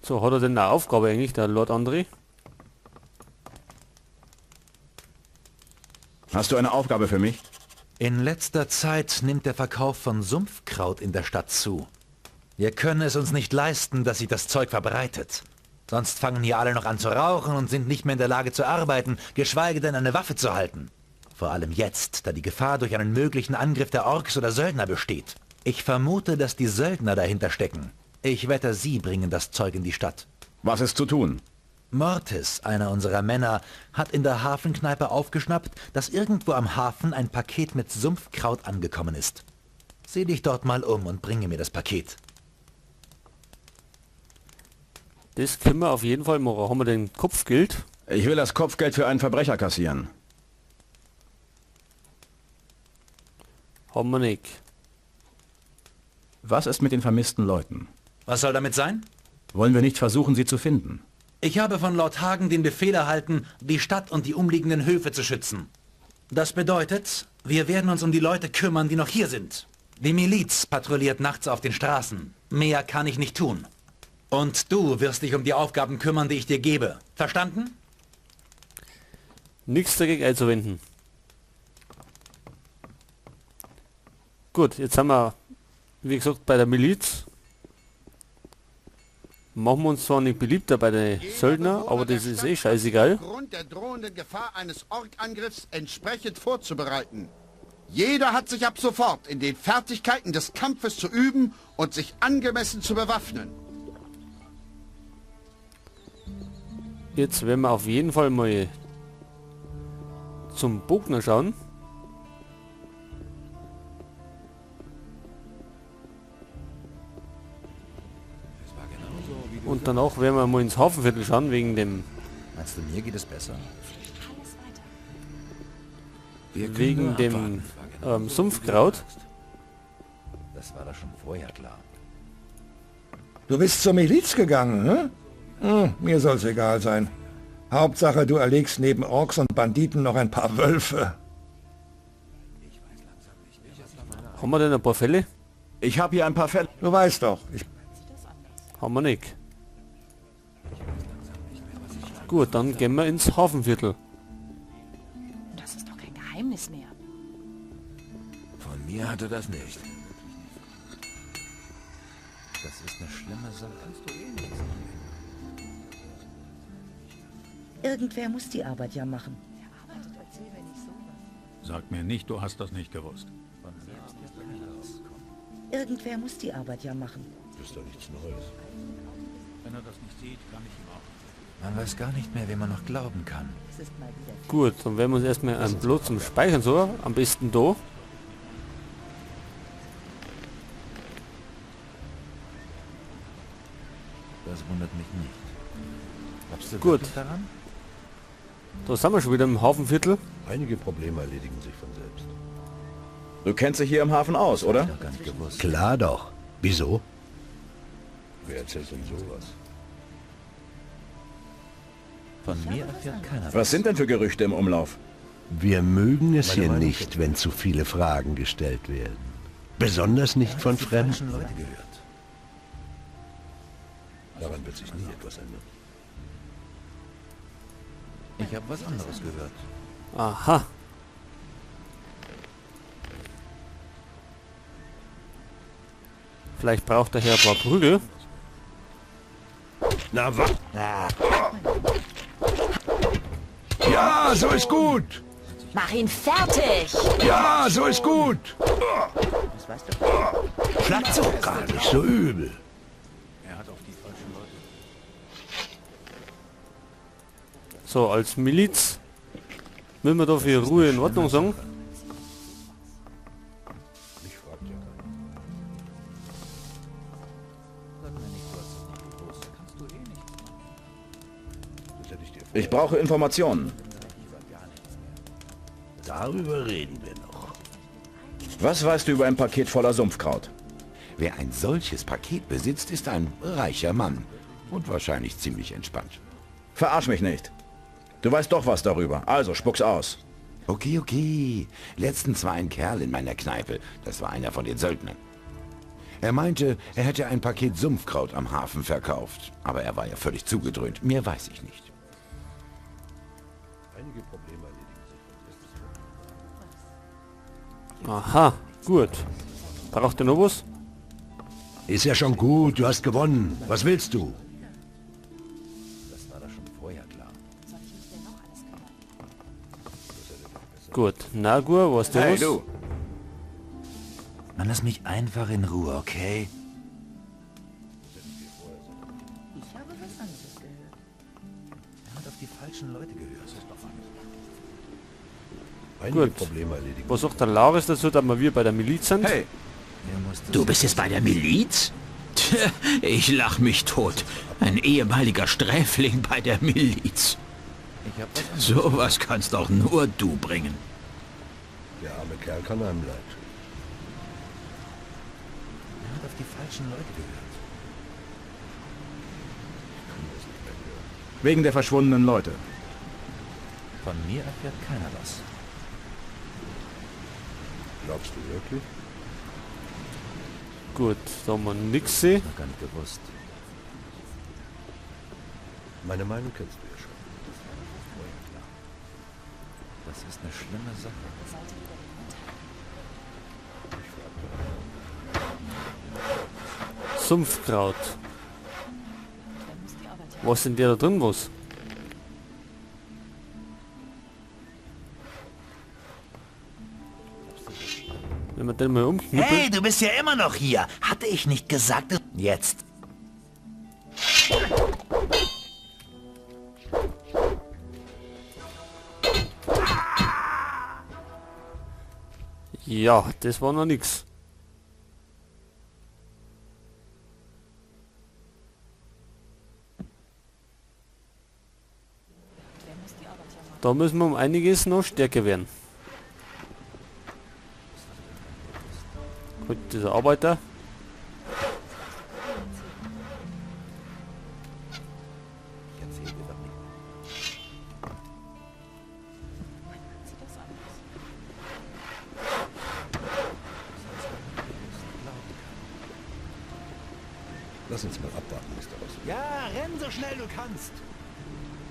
So, hat er denn eine Aufgabe eigentlich, der Lord André? Hast du eine Aufgabe für mich? In letzter Zeit nimmt der Verkauf von Sumpfkraut in der Stadt zu. Wir können es uns nicht leisten, dass sich das Zeug verbreitet. Sonst fangen hier alle noch an zu rauchen und sind nicht mehr in der Lage zu arbeiten, geschweige denn eine Waffe zu halten. Vor allem jetzt, da die Gefahr durch einen möglichen Angriff der Orks oder Söldner besteht. Ich vermute, dass die Söldner dahinter stecken. Ich wette, sie bringen das Zeug in die Stadt. Was ist zu tun? Mortis, einer unserer Männer, hat in der Hafenkneipe aufgeschnappt, dass irgendwo am Hafen ein Paket mit Sumpfkraut angekommen ist. Seh dich dort mal um und bringe mir das Paket. Das können wir auf jeden Fall machen. Haben wir denn Kopfgeld? Ich will das Kopfgeld für einen Verbrecher kassieren. Haben wir nicht. Was ist mit den vermissten Leuten? Was soll damit sein? Wollen wir nicht versuchen, sie zu finden? Ich habe von Lord Hagen den Befehl erhalten, die Stadt und die umliegenden Höfe zu schützen. Das bedeutet, wir werden uns um die Leute kümmern, die noch hier sind. Die Miliz patrouilliert nachts auf den Straßen. Mehr kann ich nicht tun. Und du wirst dich um die Aufgaben kümmern, die ich dir gebe. Verstanden? Nichts dagegen einzuwenden. Gut, jetzt haben wir, wie gesagt, bei der Miliz. Machen wir uns zwar nicht beliebter bei den Söldner, aber das ist eh scheißegal. Aufgrund der drohenden Gefahr eines Ork-Angriffs entsprechend vorzubereiten. Jeder hat sich ab sofort in den Fertigkeiten des Kampfes zu üben und sich angemessen zu bewaffnen. Jetzt werden wir auf jeden Fall mal zum Bogner schauen. Und danach werden wir mal ins Hafenviertel schauen, wegen dem... Meinst du, mir geht es besser? Wegen dem Sumpfkraut. Das war doch schon vorher klar. Du bist zur Miliz gegangen, ne? Hm, mir soll's egal sein. Hauptsache, du erlegst neben Orks und Banditen noch ein paar Wölfe. Haben wir denn ein paar Fälle? Ich habe hier ein paar Fälle. Du weißt doch. Ich Haben wir nicht. Gut, dann gehen wir ins Hafenviertel. Das ist doch kein Geheimnis mehr. Von mir hatte das nicht. Das ist eine schlimme Sache. Irgendwer muss die Arbeit ja machen. Sag mir nicht, du hast das nicht gewusst. Irgendwer muss die Arbeit ja machen. Das ist doch nichts Neues. Wenn er das nicht sieht, kann ich ihm auch. Man weiß gar nicht mehr, wem man noch glauben kann. Gut, dann werden wir uns erstmal einen Blut zum Speichern so, am besten da. Das wundert mich nicht. Glaubst du Gut. wirklich daran? Da sind wir schon wieder im Hafenviertel. Einige Probleme erledigen sich von selbst. Du kennst dich hier im Hafen aus, oder? Noch gar nicht gewusst. Klar doch. Wieso? Wer erzählt denn sowas? Von mir erfährt keiner. Was sind denn für Gerüchte im Umlauf? Wir mögen es hier nicht, wenn zu viele Fragen gestellt werden. Besonders nicht von Die Fremden. falschen Leute gehört. Daran wird sich nie etwas ändern. Ich habe was anderes gehört. Aha. Vielleicht braucht der Herr ein paar Prügel. Na was? Ja, so ist gut. Mach ihn fertig! Ja, so ist gut. Das weißt du. Schlag zu. Gar nicht so übel. Er hat auf die falschen Leute. So, als Miliz müssen wir da für Ruhe in Ordnung sagen. Mich fragt ja keiner. Das hätte ich dir Ich brauche Informationen. Darüber reden wir noch. Was weißt du über ein Paket voller Sumpfkraut? Wer ein solches Paket besitzt, ist ein reicher Mann und wahrscheinlich ziemlich entspannt. Verarsch mich nicht. Du weißt doch was darüber. Also, spuck's aus. Okay, okay. Letztens war ein Kerl in meiner Kneipe. Das war einer von den Söldnern. Er meinte, er hätte ein Paket Sumpfkraut am Hafen verkauft. Aber er war ja völlig zugedröhnt. Mehr weiß ich nicht. Einige Probleme erledigen sich. Aha, gut. Braucht ihr noch was? Ist ja schon gut, du hast gewonnen. Was willst du? Das war doch schon vorher klar. Gut, Nagur, was denn? Hey, du! Man, lass mich einfach in Ruhe, okay? Ich habe was anderes gehört. Er hat auf die falschen Leute gehört. Einige Gut. Probleme erledigen. Was sagt der Laris dazu, dass wir bei der Miliz sind? Hey! Du bist jetzt bei der Miliz? Tja, ich lach mich tot. Ein ehemaliger Sträfling bei der Miliz. Sowas kannst auch nur du bringen. Der arme Kerl kann einem leid tun. Er hat auf die falschen Leute gehört. Wegen der verschwundenen Leute. Von mir erfährt keiner was. Glaubst du wirklich? Gut, da haben wir nix sehen. Noch gar nicht gewusst. Meine Meinung kennst du ja schon. Das ist eine schlimme Sache. Sumpfkraut. Was sind der da drin, was? Wenn wir den mal umknüppeln. Hey, du bist ja immer noch hier. Hatte ich nicht gesagt, jetzt. Ja, das war noch nix. Da müssen wir um einiges noch stärker werden. Gut, dieser Arbeiter. Ich erzähl dir doch nicht. Lass uns mal abwarten, was daraus wird. Ja, renn so schnell du kannst.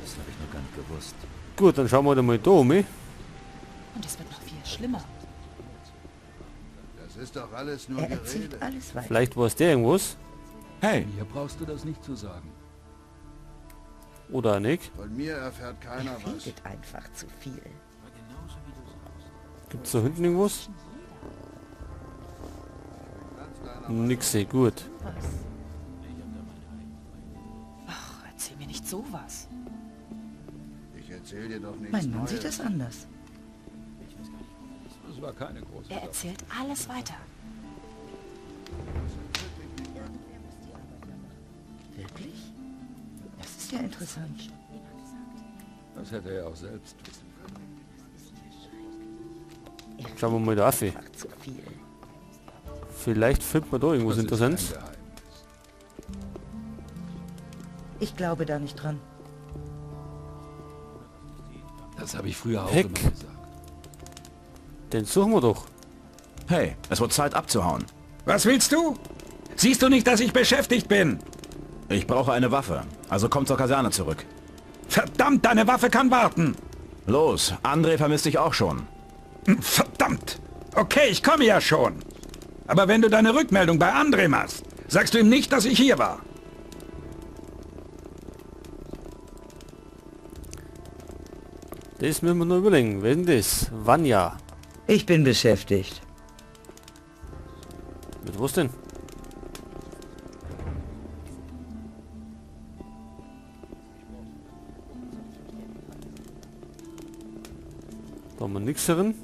Das habe ich noch gar nicht gewusst. Gut, dann schauen wir mal da um. Und es wird noch viel schlimmer. Das ist doch alles nur Er erzählt Gerede. alles weiter. Vielleicht weiß der irgendwas. Hey! Mir brauchst du das nicht zu sagen. Oder nicht. Von mir erfährt keiner Er was. redet einfach zu viel. Gibt's da hinten irgendwas? Nix, sehr gut. Was? Ach, erzähl mir nicht sowas. Ich erzähl dir doch nichts Mein Mann Neues. sieht das anders. Das war keine große Er Sache. erzählt alles weiter. Wirklich? Das ist ja interessant. Das hätte er auch selbst wissen können. Schauen wir mal da auf. Einfach zu viel. Vielleicht findet man da irgendwas Das ist Interessantes. kein Geheimnis. Ich glaube da nicht dran. Das habe ich früher auch Heck. immer gesagt. Den suchen wir doch. Hey, es wird Zeit abzuhauen. Was willst du? Siehst du nicht, dass ich beschäftigt bin? Ich brauche eine Waffe, also komm zur Kaserne zurück. Verdammt, deine Waffe kann warten. Los, André vermisst dich auch schon. Verdammt! Okay, ich komme ja schon. Aber wenn du deine Rückmeldung bei André machst, sagst du ihm nicht, dass ich hier war. Das müssen wir nur überlegen. Wer ist denn das? Vanya. Ich bin beschäftigt. Mit was denn? Da haben wir nichts drin.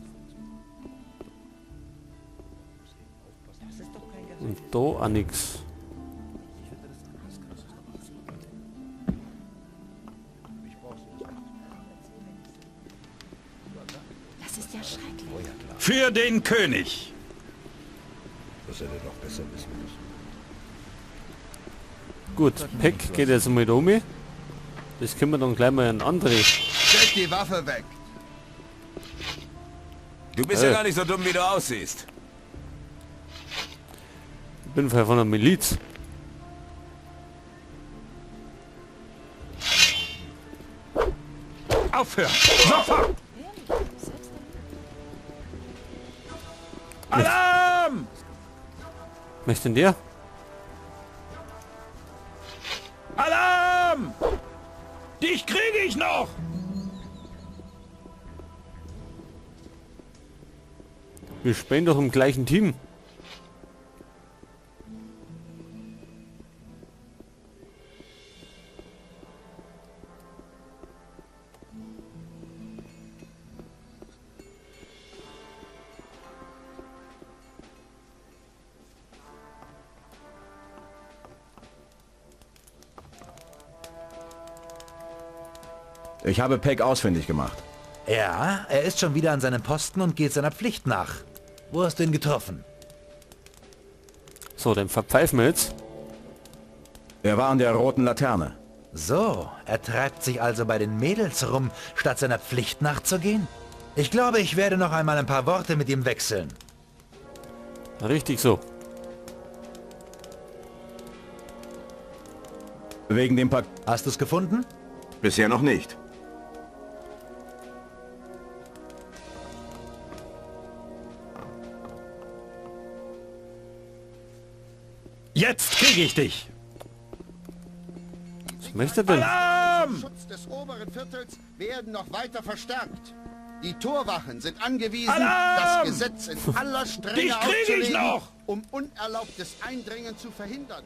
Und da auch nix. Das ist ja schrecklich. Für den König. Das hätte er doch besser wissen müssen. Gut, Peck geht jetzt mal da um. Das können wir dann gleich mal an André. Steck die Waffe weg. Du bist ja gar nicht so dumm, wie du aussiehst. Ich bin von der Miliz. Aufhören! Sofort! Alarm! Möchte denn der? Alarm! Dich kriege ich noch! Wir spielen doch im gleichen Team. Ich habe Peck ausfindig gemacht. Ja, er ist schon wieder an seinem Posten und geht seiner Pflicht nach. Wo hast du ihn getroffen? So, dann verpfeifen wir jetzt. Er war an der roten Laterne. So, er treibt sich also bei den Mädels rum, statt seiner Pflicht nachzugehen? Ich glaube, ich werde noch einmal ein paar Worte mit ihm wechseln. Richtig so. Wegen dem Pack... Hast du es gefunden? Bisher noch nicht. Jetzt kriege ich dich! Was möchte er denn? Alarm! Schutz des oberen Viertels werden noch weiter verstärkt. Die Torwachen sind angewiesen, Alarm! das Gesetz in aller Strenge Dich kriege ich auszulegen, noch! um unerlaubtes Eindringen zu verhindern.